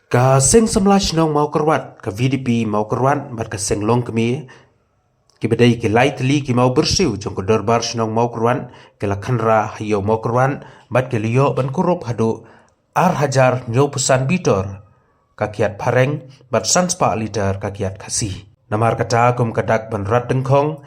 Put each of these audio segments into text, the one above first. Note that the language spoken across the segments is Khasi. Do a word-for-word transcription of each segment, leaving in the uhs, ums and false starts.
Ka Seng Samla Shnong Mawkyrwat, ka V D P Mawkyrwat bad ka Seng Longkmie, kiba dei ki lai tylli ki mawbyrsiew jong ka Dorbar Shnong Mawkyrwat, ki la khynra ha Ïew Mawkyrwat bad ki la ïoh ban kurup haduh ar hajar hynñiewphew san bitor ka kiad phareng bad san spah liter ka kiad khasi. Namar kata, kum ka dak ban rat dyngkhong,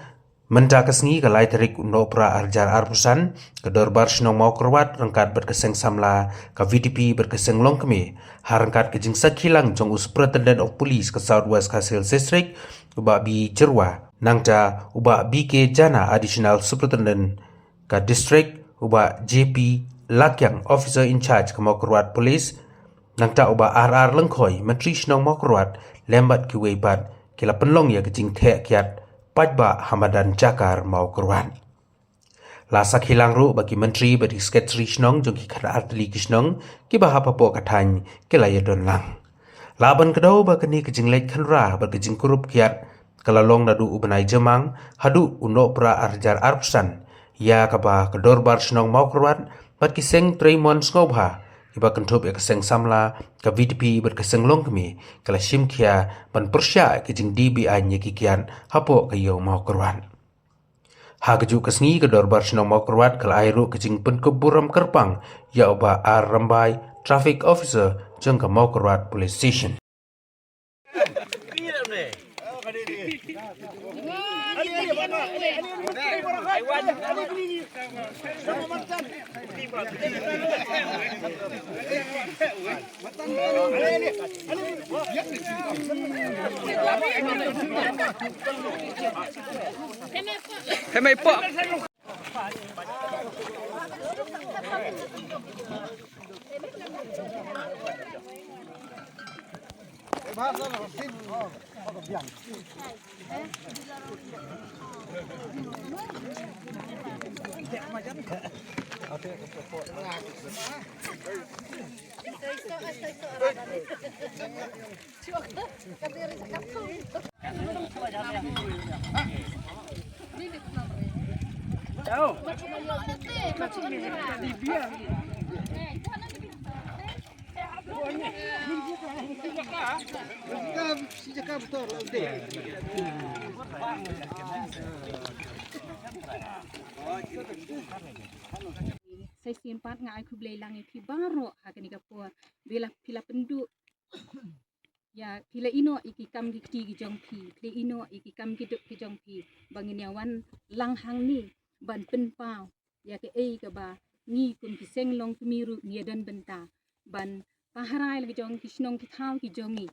mynta ka sngi ka lai tarik u Nohprah ar hajar arphew san, ka Dorbar Shnong Mawkyrwat ryngkat bad ka Seng Samla, ka V D P bad ka Seng Longkmie, ha ryngkat ka jingsakhi lang jong u Superintendent of Police ka South West Khasi Hills District, u Bah B Jyrwa, nangta u Bah B K Jana, Additional Superintendent ka District, u Bah J P Lakiang, Officer in Charge ka Mawkyrwat Police, nangta u Bah R R Lyngkhoi, Myntri Shnong Mawkyrwat, lem bad kiwei pat, ki la pynlong ïa ka jingtheh kiad paidbah ha madan Jakar Mawkyrwat. La sakhi lang ruh ba ki myntri bad ki sekretari shnong jong ki khatar tylli ki shnong kiba hap hapoh ka thaiñ ki la ïadon lang. La ban kdew ba kane ka jingleit khynra bad ka jingkurup kiad ka la long naduh u bnai Jymmang haduh u Nohprah ar hajar arphew san, ïa kaba ka Dorbar Shnong Mawkyrwat bad ki seng trei mon sngewbha, kiba kynthup ïa ka Seng Samla, ka V D P bad ka Seng Longkmie, ka la shim khia ban pyrshah ïa ka jingdie be-aiñ ïa ki kiad hapoh ka Ïew Mawkyrwat. Ha kajuh ka sngi, ka Dorbar Shnong Mawkyrwat ka la ai ruh ka jingpynkup burom kyrpang ïa u Bah R Rymbai, Traffic Officer jong ka Mawkyrwat Police Station. Sa shisien pat nga ai khublei lang ïa phi baroh ha kane ka por. Phi la, phi la pynduh ïa, phi la ïehnoh ïa ki kam ki kti ki jong phi, phi la ïehnoh ïa ki kam ki duk ki jong phi, ba ngin ïa wan lang hangne ban pynpaw ïa kaei kaba ngi kum ki Seng Longkmie ruh ngi ïa don bynta ban pahara ïa la ki jong ki shnong ki thaw ki jong ngi,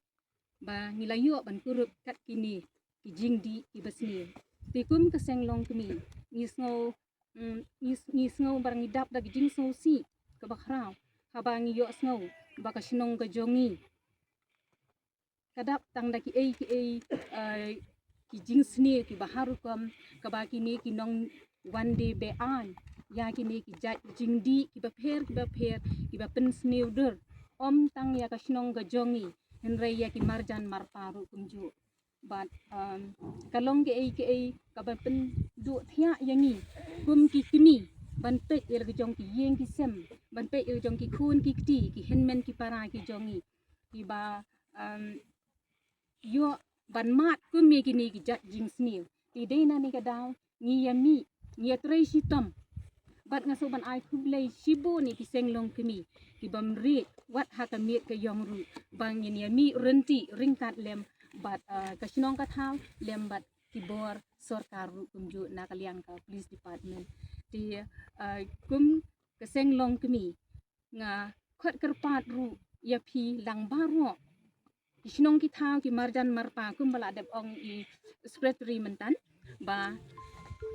ba ngi la ïoh ban kurup kat kine ki jingdih kiba sniew. Te kum ka Seng Longkmie, ngi sngew, mm, ngi, ngi sngew ba ngi dap da ki jingsngewsih kaba khraw haba ngi ïohsngew ba ka shnong ka jong ngi ka dap tang da kiei kiei, eh, ki jingsniew kiba har rukom, kaba kine ki nongwan die be-aiñ ïa kine ki jait jingdih kiba pher kiba pher, kiba pynsniew dur, ym tang ïa ka shnong ka jong ngi, hynrei ïa ki marjan marpa ruh kumjuh. Bad, um, ka long kaei kaei kaba pynduh thiah ïa ngi kum ki kmie, ban peit ïa la ki jong ki ïing ki sem, ban peit ïa la ki jong ki khun ki kti, ki hynmen ki para ki jong ngi, kiba, um, ïoh ban mad kum ïa kine ki jait jingsniew. Te dei na kane ka daw ngi ïa mih, ngi ïa trei shitom. Bad nga sngew ban ai khublei shibun ïa ki Seng Longkmie, ki bym rieh wat ha ka miet ka ïong ruh, ba ngin ïa mih ryntih ryngkat lem bad, eh, ka shnong ka thaw, lem bad ki bor sorkar ruh kumjuh na ka liang ka police department. Te, eh, kum ka Seng Longkmie, nga khot kyrpad ruh ïa phi lang baroh ki shnong ki thaw ki marjan marpa, kumba la dep ong i secretary mynta, ba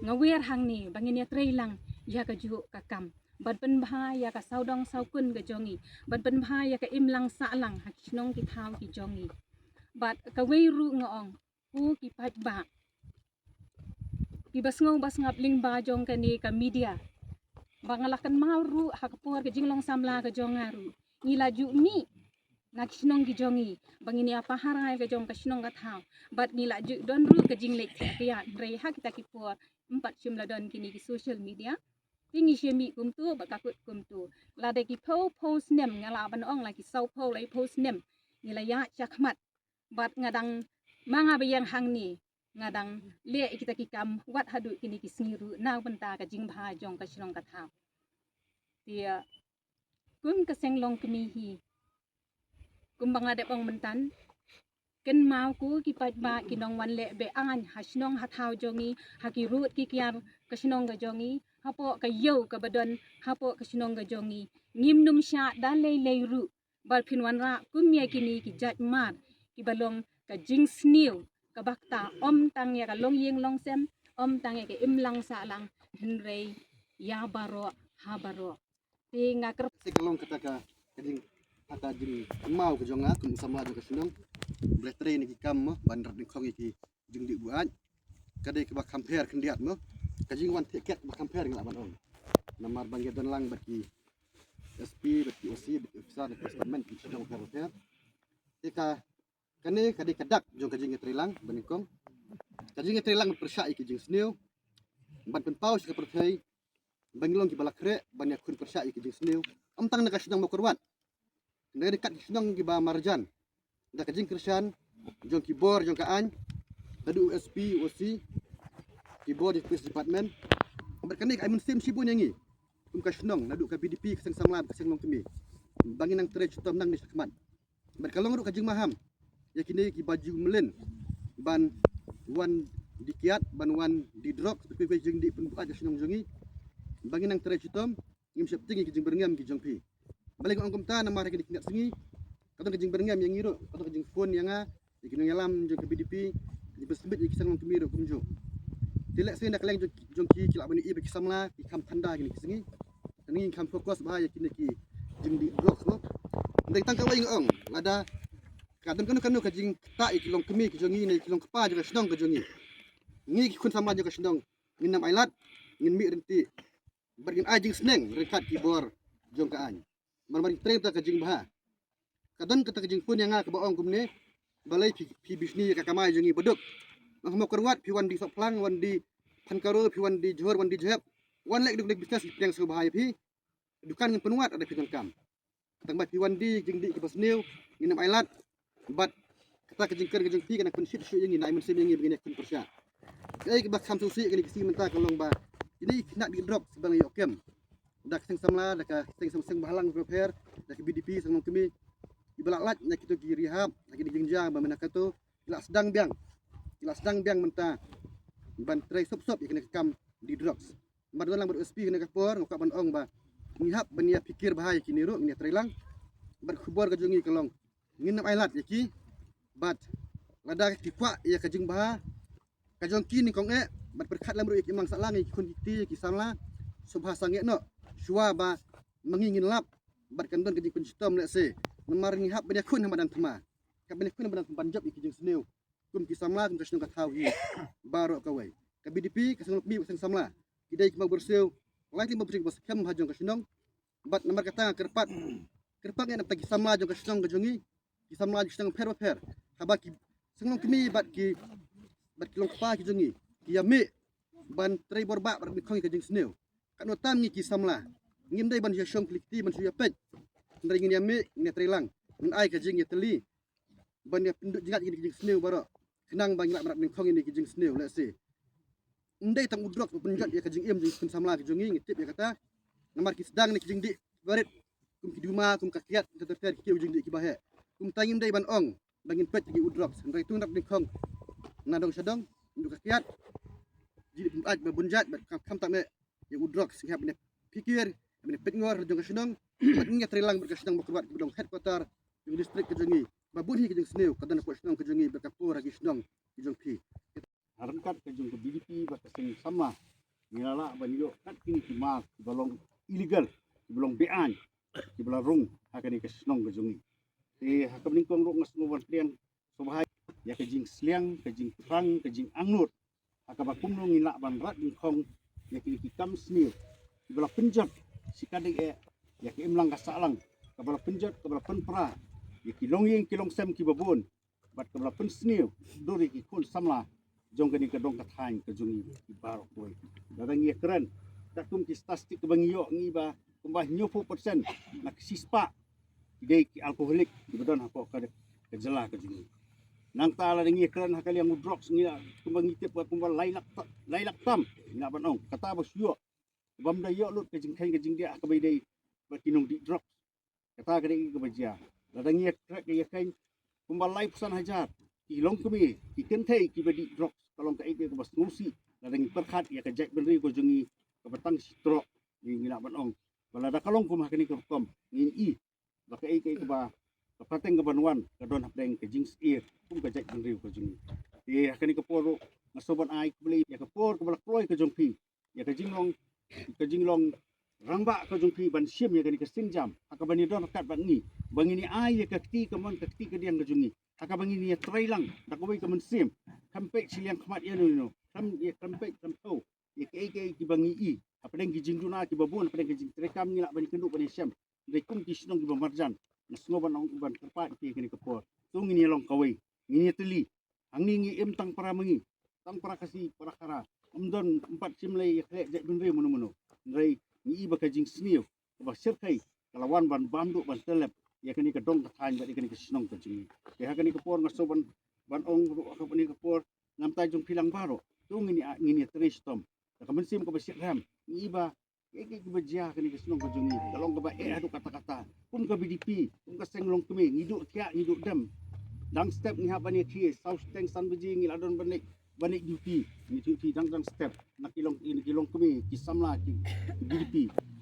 nga wer hangne ba ngin ïa trei lang ïa kajuh ka kam ban pynbha ïa ka sawdong sawkun ka jong ngi, ban pynbha ïa ka imlang sahlang ha ki shnong ki thaw ki jong ngi. Bad kawei ruh nga ong, ko ki paidbah kiba sngew ba sngap lyngba jong kane ka media, ba nga la kynmaw ruh ha ka por ka jinglong samla ka jong nga ruh, ngi la ju mih na ki shnong ki jong ngi, ba ngin ïa pahara ïa ka jong ka shnong ka thaw. Bad ngi la ju don ruh ka jingleh theh ka ïa, hynrei ha kita ki por, em pat shym la don kine ki social media. Te ngi shim ïa kumtu, bad ka kut kumtu. Lada ki phew phew snem, nga lah ban ong la ki saw phew lai phew snem, ngi la ïa shakhmat. Bad nga dang, ma nga ba ïeng hangne, nga dang leh ïa kita ki kam wat haduh kine ki sngi ruh na bynta ka jingbha jong ka shnong ka thaw. Te kum ka seng longkmie hi, kum ba nga dep ong myntan, kynmaw ko ki paidbah ki nongwan leh be-aiñ ha shnong ha thaw jong ngi, ha ki rud ki kiar ka shnong ka jong ngi, hapoh ka ïew kaba don hapoh ka shnong ka jong ngi. Ngim nym shah da lei lei ruh ba phin wanrah kum ïa kine ki jait mar kiba long ka jingsniew kaba kta, ym tang ïa ka longïing longsem, ym tang ïa ka imlang sahlang, hynrei ïa baroh ha baroh. Te nga kyrpad, se ka long kata ka, ka jing, kata jingkynmaw ka jong nga kum u samla jong ka shnong. Ba la trei na ki kam mo ban rat nyngkong ïa ki jingdih buaid. Ka dei kaba kham pher khyndiat mo. Ka jingwan theh ket kaba kham pher nga lah ban ong. Namar ba ngi don lang bad ki S P, bad ki O C, bad ki officer, bad ki statement, ki shnong pher pher. Te ka, kane ka dei ka dak jong ka jingïatreilang ba nyngkong. Ka jingïatreilang pyrshah ïa ki jingsniew ban pynpaw sha ka pyrthei ba ngi long kiba la khreh ban ïakhun pyrshah ïa ki jingsniew. Ym tang na ka shnong Mawkyrwat, hynrei ryngkat ki shnong kiba marjan, da ka jingkyrshan jong ki bor jong ka aiñ, naduh u S P, O C, ki bor jong police department. Bad kane ka ai mynsiem shibun ïa ngi kum ka shnong, naduh ka B D P, ka seng samla, ka seng longkmie, ba ngin nang trei shitom nangne shakhmat. Bad ka long ruh ka jingmaham ïa kine kiba ju mlien ban wan die kiad, ban wan die drugs, bad kiwei kiwei ki jingdih pynbuaid ka shnong jong ngi, ba ngin nang trei shitom. Ngim sheptieng ïa ki jingbyrngem ki jong phi. Balei nga ong kumta? Namar ha kine ki khyndiat sngi ka don ka jingbyrngem ïa ngi ruh, ka don ka jingphone ïa nga, ïa ki nongïalam jong ka B D P, ki jingpynsmit ïa ki seng longkmie ruh kumjuh. Te lehse na ka liang jong, jong ki, ki lah ban ïohi ba ki samla ki kham thanda ha kine ki sngi. Te ngi kham focus bha ïa kine ki jingdih drugs mo. Hynrei tang kawei nga ong, lada ka don kano kano ka jingktah ïa ki longkmie ki jong ngi ne ki longkpa jong ka shnong ka jong ngi, ngi ki khun samla jong ka shnong ngin ym ailad, ngin mih ryntih bad ngin ai jingsneng ryngkat ki bor jong ka aiñ. Namar ba ngi trei da ka jingbha. Ka don kata ka jingphone ïa nga kaba ong kumne, balei phi, phi bishni ïa ka kamai jong ngi baduk. Nga ha Mawkyrwat phi wan die sohphlang, wan die phankaro, phi wan die jhur, wan die jhep, wan leh duk leh business, phi pdiang sngewbha ïa phi. Dukan ngin pynwad lada phi donkam. Tang ba phi wan die jingdih kiba sniew, ngin ym ailad. Bad kata ka jingkren ka jong phi ka nang pynshit shuh ïa ngi, nang ai mynsiem ïa ngi ba ngin ïakhun pyrshah. Kaei kaba kham sngewsih kane ka sngi mynta ka long ba kine ki khynnah dih drugs ba ngi ïoh kem, da ka seng samla, da ka seng sam, seng bhalang pher pher, da ka B D P, seng longkmie, kiba la lait na kito ki rehab, na kine ki jingjia ba mynta kato ki la sdang biang, ki la sdang biang mynta ban trei sop sop ïa kane ka kam dih drugs. Namar don lang bad u S P kane ka por, nga kwah ban ong ba ngi hap ban ïa phikir bha ïa kine ruh, ngin ïa trei lang. Bad khubor ka jong ngi ka long, ngin ym ailad ïa ki. Bad lada ki kwah ïa ka jingbha ka jong ki nyngkong eh, bad pyrkhat lem ruh ïa ki imlang sahlang, ïa ki khun ki kti, ïa ki samla, sngewbha sangeh noh shuwa ba ma ngi ngin lap. Bad kan don ka jingpynshitom lehse. Namar ngi hap ban ïakhun ha madan thma, hap ban ïakhun ha madan thma ban jop ïa ki jingsniew kum ki samla, kum ka shnong ka thaw hi baroh kawei. Ka B D P, ka seng longkmie, ka seng samla, ki dei ki mawbyrsiew, lai tyngka mawbyrsiew kiba skhem ha jong ka shnong. Bad namar kata nga kyrpad, kyrpad nga na bynta ki samla jong ka shnong ka jong ngi, ki samla jong ki shnong pher bapher, haba ki seng longkmie bad ki, bad ki longkpa ki jong ngi ki ïa mih ban trei bor bah bad nyngkong ïa ka jingsniew. Katno tam ngi ki samla, ngim dei ban ïa shong kli kti ban shu ïa peit. Hynrei ngin ïa mih, ngin ïa trei lang, ngin ai ka jingïatylli ban ïa pynduh jngai ïa kine ki jingsniew baroh, khnang ba ngi lah ban rat nyngkong ïa kine ki jingsniew. Lehse ym dei tang u drugs ba pynjot ïa ka jingim jong ki khun samla ki jong ngi, ngi tip ïa kata. Namar ki sdang na ki jingdih barit, kum ki duma, kum ka kiad, kum ka ter ter, ki kiew jingdih kiba heh. Kumta ngim dei ban ong ba ngin peit ïa ki u drugs. Hynrei to rat nyngkong na dong sha dong, kum ka kiad, jingdih pynbuaid ba bun jait, bad kham, kham tam eh ïa u drugs. Ngi hap ban ïa phikir, ban ïa peit ngor ha jong ka shnong, bad ngi ïa trei lang bad ka shnong Mawkyrwat kaba long headquarter jong district ka jong ngi. Ba bun hi ka jingsniew ka don hapoh shnong ka jong ngi bad ka por ha ki shnong ki jong phi. Ha ryngkat ka jong ka B D P bad ka seng samla, ngi la lah ban ïoh kat kine ki mar kiba long illegal, kiba long be-aiñ, kiba la rung ha kane ka shnong ka jong ngi. Te ha kaba nyngkong ruh nga sngew ban pdiang sngewbha ïa ka jingsliang, ka jingthrang, ka jingangnud, ha kaba kumno ngin lah ban rat nyngkong ïa kine ki kam sniew kiba la pynjot shi katdei eh ïa ka imlang ka sahlang, kaba la pynjot, kaba la pynpra ïa ki longïing ki longsem kiba bun, bad kaba la pynsniew dur ïa ki khun samla jong kane ka dong ka thaiñ ka jong ngi baroh kawei. Lada ngi ïa kren katkum ki statistik kaba ngi ïoh, ngi ba kumba hynñiewphew percent na ka shispah ki dei ki alcoholic kiba don hapoh ka, ka jylla ka jong ngi. Nangta lada ngi ïa kren ha ka liang u drugs, ngi la kumba ngi tip ba kumba lai lak ta-, lai lak tam ngi la ban ong, kata ba shu ïoh, bym da ïoh lut ka jingkheiñ ka jingdiah ha kaba ïadei bad ki nongdih drugs. Kata ka dei kaba jia. Lada ngi ïa trei ïa kheiñ kumba laiphew san hajar ki longkmie, ki kynthei kiba dih drugs, ka long kaei kaei kaba sngewsih. Lada ngi pyrkhat ïa ka jaitbynriew ka jong ngi kaba tang shi trok, ngi, ngi lah ban ong ba lada ka long kum ha kane ka rukom, ngin i ba kaei kaei kaba, ka pateng kaban wan ka don hapdeng ka jingsyier kum ka jaitbynriew ka jong ngi. Te ha kane ka por ruh nga sngewbha ban ai khublei ïa ka por kaba la kloi ka jong phi, ïa ka jinglong, ka jinglong rangbah ka jong phi ban shim ïa kane ka sienjam ha kaba ngi don ryngkat bad ngi, ba ngin ïa ai ïa ka kti kamon ka kti kadiang ka jong ngi ha kaba ngin ïa trei lang da kawei ka mynsiem. Khlem peit shiliang khmat ïano ïano, khlem ïa, khlem peit khlem thew ïa kaei kaei kiba ngi i hapdeng ki jingduna kiba bun, hapdeng ki jingtreikam, ngi lah ban ïakynduh ban ïashem. Hynrei kum ki shnong kiba marjan, nga sngewbha ban ong, ban kyrpad ïa phi ha kane ka por, to ngin ïa long kawei, ngin ïa tylli. Hangne ngi im tang para ma ngi, tang para Khasi, para Khara, ym don, ym pat shym la ïa khleh jaitbynriew mano mano. Hynrei ngi i ba ka jingsniew kaba shyrkhei ka la wan ban bam duh, ban tyllep ïa kane ka dong ka thaiñ bad ïa kane ka shnong ka jong ngi. Te ha kane ka por nga sngewbha ban, ban ong ruh ha kane ka por, na ka bynta jong phi lang baroh, to ngin ïa, ngin ïa trei shitom da ka mynsiem kaba shitrhem. Ngi i ba kaei kaei kaba jia ha kane ka shnong ka jong ngi ka long kaba eh haduh katta katta. Kum ka VDP, kum ka seng longkmie, ngi duh thiah, ngi duh dem. Dang step ngi hap ban ïakhie, saw shiteng san baje ngi la don ban leit, ban leit duty, ngi duty dang, dang step na ki long, na ki longkmie, ki samla, ki, ki VDP.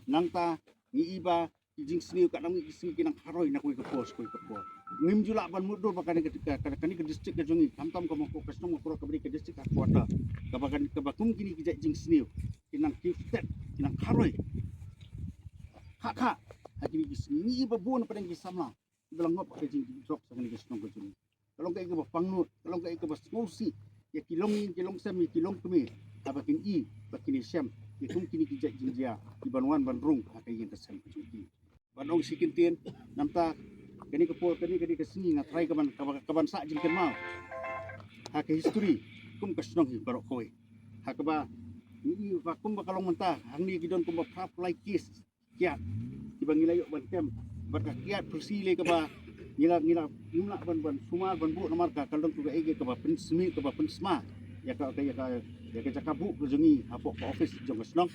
Nangta ngi i ba ki jingsniew ka nang, ki sngi ki nang kharoi na kawei ka por sha kawei ka por. Ngim ju lah ban mutdur ba kane ka, ka, ka, kane ka district ka jong ngi, khamtam ka Mawkyrwat, ka shnong Mawkyrwat kaba dei ka district headquarter, kaba kan, kaba kum kine ki jait jingsniew ki nang, ki stet, ki nang kharoi. Ha, ha, ha kine ki sngi ngi i ba bun hapdeng ki samla kiba la ngop ha ka jingdih drugs ha kane ka shnong ka jong ngi. Ka long kaei kaba pangnud, ka long kaei kaba sngewsih ïa ki longïing ki longsem, ïa ki longkmie, haba kin i ba kin ïashem ïa kum kine ki jait jingjia kiban wan ban rung ha ka ïing ka sem ka jong ki. Ban ong shi kyntien, na ka bynta kane ka por, kane, kane ka sngi nga tharai kaban, kaban, kaban sah jingkynmaw ha ka history kum ka shnong hi baroh kawei. Ha kaba ngi i ba kumba ka long mynta, hangne ki don kumba phra phew lai case kiad kiba ngi la ïoh ban kem bad ka kiad pyrsi lei kaba ngi la, ngi la, ngim lah ban, ban sumar ban buh namar ka, ka long kaei kaei kaba pynsmit, kaba pynsma ïa ka, ïa ka, ïa ka jaka buh ka jong ngi hapoh ka office jong ka shnong.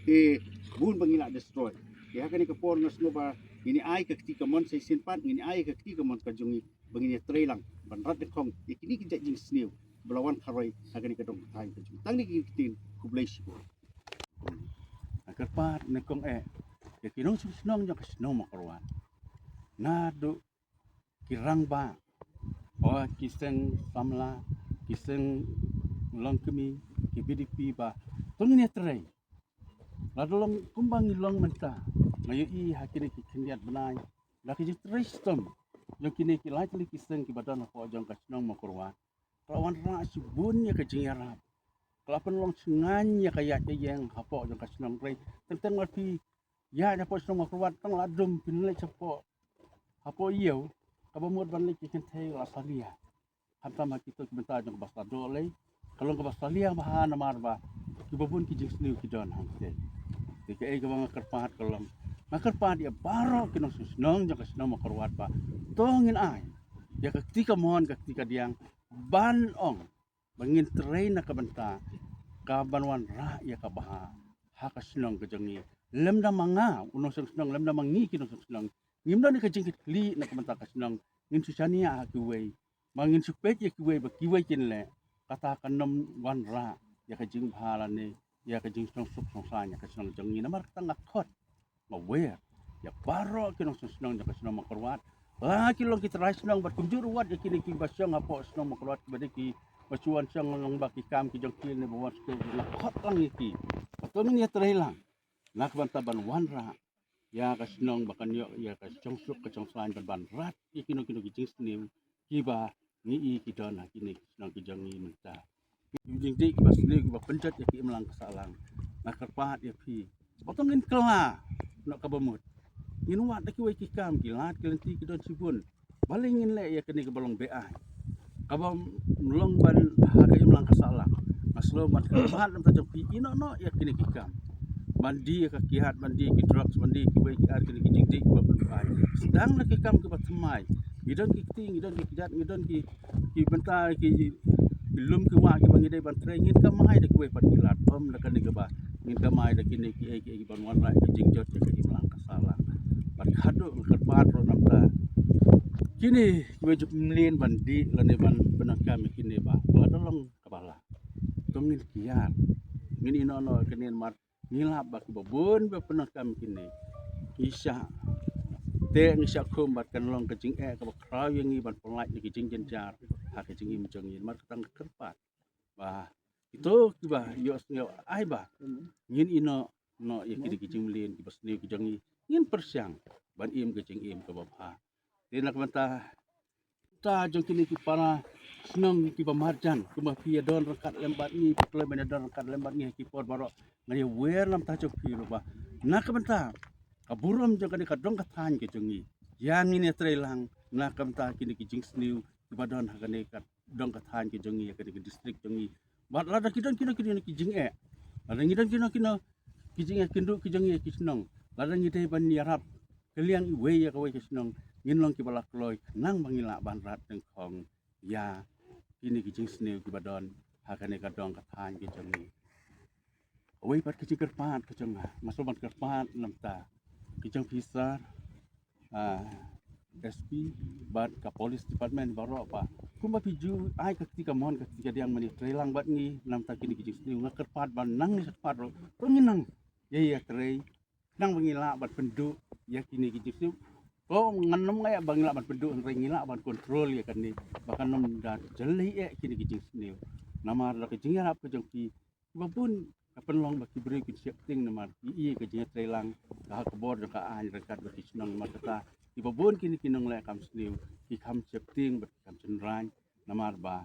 Te bun ba ngi la destroy. Te ha kane ka por nga sngew ba ngin ïa ai ka kti kamon sa shisien pat, ngin ïa ai ka kti kamon ka jong ngi ba ngin ïa trei lang ban rat dkhong ïa kine ki jait jingsniew ba la wan kharoi ha kane ka dong ka thaiñ ka jong ngi. Tang kine ki ktien, khublei shibun. Nga kyrpad nyngkong eh ïa ki nongshong shnong jong ka shnong Mawkyrwat, naduh ki rangbah, o ki seng samla, ki seng longkmie, ki VDP ba to ngin ïa trei. Lada long kumba ngi long mynta, nga ïohi ha kine ki khyndiat bnai, da ka jingtrei shitom jong kine ki lai tylli ki seng kiba don hapoh jong ka shnong Mawkyrwat, ka la wanrah shibun ïa ka jingïarap, ka la pynlong shngaiñ ïa ka ïaid ka ïeng hapoh jong ka shnong. Hynrei teng teng wat phi ïaid hapoh shnong Mawkyrwat, tang la dum phin leit shapoh, hapoh ïew, kaba mut ban leit ki kynthei la salia. Khamtam ha kito ki bynta jong kaba sla doh lei, ka long kaba salia bha namar ba kiba bun ki jingsniew ki don hangtei. Te kaei kaba nga kyrpad ka long, nga kyrpad ïa baroh ki nongshong shnong jong ka shnong Mawkyrwat ba to ngin ai ïa ka kti kamon ka kti kadiang ban ong ba ngin trei na ka bynta kaban wanrah ïa ka bha ha ka shnong ka jong ngi. Lymda ma nga u nongshong shnong, lymda ma ngi ki nongshong shnong, ngim don ïa ka jingkitkhlieh na ka bynta ka shnong, ngin shu shaniah ha kiwei, ma ngin shu peit ïa kiwei ba kiwei kin leh, kata kan ym wanrah ïa ka jingbha lane ïa ka jingshongsuk shongsaiñ ïa ka shnong jong ngi. Namar kata nga khot, nga wer ïa baroh ki nongshong shnong jong ka shnong Mawkyrwat, la ki long ki trai shnong bad kumjuh ruh wat ïa kine kiba shong hapoh shnong Mawkyrwat kiba dei kiba shu wan shong lang ba ki kam ki jong ki ne ba wan shu, nga khot lang ïa ki ba to ngin ïa trei lang na ka bynta ban wanrah ïa ka shnong ba kan ïoh ïa ka shongsuk ka shongsaiñ ban, ban rat ïa kino kino ki jingsniew kiba ngi i ki don ha kine ki shnong ki jong ngi mynta. Ki jingdih kiba sniew kiba pynjot ïa ki imlang ka sahlang. Nga kyrpad ïa phi ba to ngin kylla noh kaba mut. Ngin wad da kiwei ki kam, ki lad ki lynti ki don shibun. Balei ngin leh ïa kane kaba long beaiñ, kaba long ban ha ka imlang ka sahlang? Nga sngewbha ban kyrpad na ka bynta jong phi, ïehnoh noh ïa kine ki kam. Ban die ïa ka kiad, ban die ïa ki drugs, ban die ïa kiwei ki ar kine ki jingdih kiba pynphai. Sdang na ki kam kiba thymmai. Ngi don ki kti, ngi don ki kjat, ngi don ki, ki bynta, ki, ki lum ki wah kiba ngi dei ban trei, ngin kamai da kiwei pat ki lad, ym da kane kaba ngin kamai da kine kiei kiei kiban wanrah ka jingjot ïa ka imlang ka sahlang. Bad haduh nga kyrpad ruh na ka bynta kine kiba ju pynmlien ban dih lane ban pyndonkam ïa kine, ba la da long kaba lah, to ngin kiar, ngin ïehnoh noh ïa kine namar ngi lap ba kiba bun ba pyndonkam ïa kine ngi shah teh, ngi shah khum, bad kan long ka jingeh kaba khraw ïa ngi ban pynlait na ki jingjynjar ha ka jingim jong ngi. Namar kata nga kyrpad ba kito kiba ïohsngew, ai ba ngin ïehnoh noh ïa kine ki jingmlien kiba sniew ki jong ngi, ngin pyrshang ban im ka jingim kaba bha. Te na ka bynta, ta jong kine ki para shnong kiba marjan, kumba phi ïadon ryngkat lem bad ngi, phi kloi ban ïadon ryngkat lem bad ngi ha ki por baroh, nga ïawer na ka bynta jong phi ruh ba na ka bynta ka burom jong kane ka dong ka thaiñ ka jong ngi, ïa ngin ïatreilang na ka bynta kine ki jingsniew kiba don ha kane ka dong ka thaiñ ka jong ngi, ha kane ka district jong ngi. Bad lada ki don kino kino ki jingeh, lada ngi don kino kino ki jingeh kynduh ki jong ngi ki shnong, lada ngi dei ban ïarap kylliang iwei ïa kawei ka shnong, ngin long kiba la kloi khnang ba ngin lah ban rat nyngkong ïa kine ki jingsniew kiba don ha kane ka dong ka thaiñ ka jong ngi. Kawei pat ka jingkyrpad ka jong nga, nga sngewbha ban kyrpad na ka bynta ka jong phi sir, ah, S P bad ka police department baroh ba kumba phi ju ai ka kti kamon ka kti kadiang ban ïatreilang bad ngi na ka bynta kine ki jingsniew, nga kyrpad ba nangne shakhmat ruh to ngin nang ïa ïatrei khnang ba ngin lah ban pynduh ïa kine ki jingsniew. Ko ngan nym ngai ba ngin lah ban pynduh, hynrei ngin lah ban control ïa kane ba kan nym da jyllei eh kine ki jingsniew. Namar da ka jingïarap ka jong phi, kiba bun ka pynlong ba ki briew kin sheptieng namar ki ïohi ka jingïatreilang ka ha ka bor jong ka aiñ ryngkat bad ki shnong. Namar kata kiba bun kine ki nongleh kam sniew ki kham sheptieng bad ki kham shynraiñ namar ba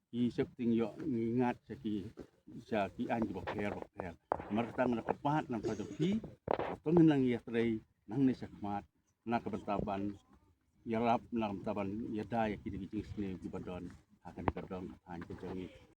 ki sheptieng ïoh ngi ngat sha ki, sha ki aiñ kiba pher ba pher. Namar kata nga da kyrpad na ka bynta jong phi, to ngin nang ïatrei nangne shakhmat na ka bynta ban ïarap, na ka bynta ban ïada ïa kine ki jingsniew kiba don ha kane ka dong ka thaiñ ka jong ngi.